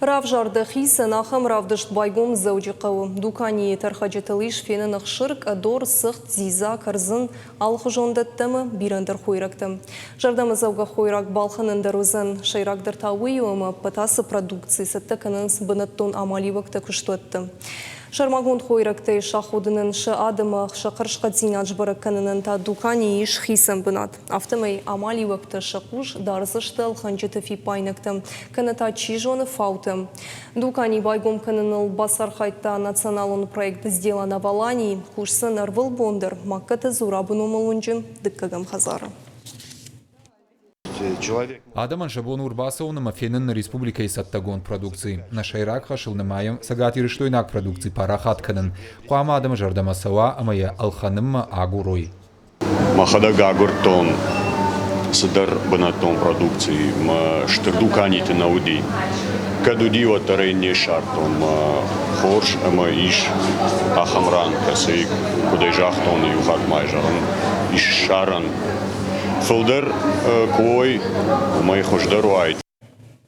Равзар дӕхицӕн, ахӕм равдыст байгом Дзӕуджыхъӕуы. Дуканийы тӕрхӕджытыл ис фенӕн ӕхсыр, къӕдор, цыхт, дзидза, кӕрдзын, алыхуызон дӕттӕ ӕмӕ бирӕ ӕндӕр хойрӕгтӕ. Зӕрдӕмӕдзӕугӕ хойраг балхӕнӕн дӕр уыдзӕн. Сӕйрагдӕр та уый у, ӕмӕ ӕппӕт ацы продукци цӕттӕ кӕнынц бынӕттон амалиуӕгтӕ куыстуӕтты. Сӕрмагонд хойрӕгтӕй саходынӕн сӕ адӕмы сӕ хӕрзхъӕддзинад сбӕрӕг кӕнынӕн та дуканийы ис хицӕн бынат. Афтӕмӕй амалиуӕгтӕ сӕ хъус дардзысты ӕлхӕнджыты фиппаинӕгтӕм, кӕнӕ та чи зоны фаутӕм. Дукани байгом кӕныныл бацархайдта националон проект «Сделано в Алании», кусдзӕн ӕрвылбон дӕр Магкаты Зурабы номыл уынджы дыккӕгӕм хӕдзары. Адӕмӕн сӕ бон у ӕрбацӕуын ӕмӕ фенын нӕ республикӕйы цӕттӕгонд продукци. Нӕ сӕйраг хӕсыл нымайӕм цӕгатирыстойнаг продукци парахат кӕнын. Хъуамӕ адӕмы зӕрдӕмӕ цӕуа ӕмӕ йӕ ӕлхӕнынмӕ агурой. Мӕхӕдӕг агуырдтон цыдӕр бынӕттон продукци, мӕ стыр дуканиты нӕ уыди. Кӕд уыди, уӕддӕр ӕй не ссардтон. Мӕ хорз ӕмӕ ис ахӕм ран, кӕцыйы, куыд ӕй загътон, иу хатт ма зӕгъын, ис ссарӕн. Фылдӕр куы уой, уымӕй хуыздӕр уаид.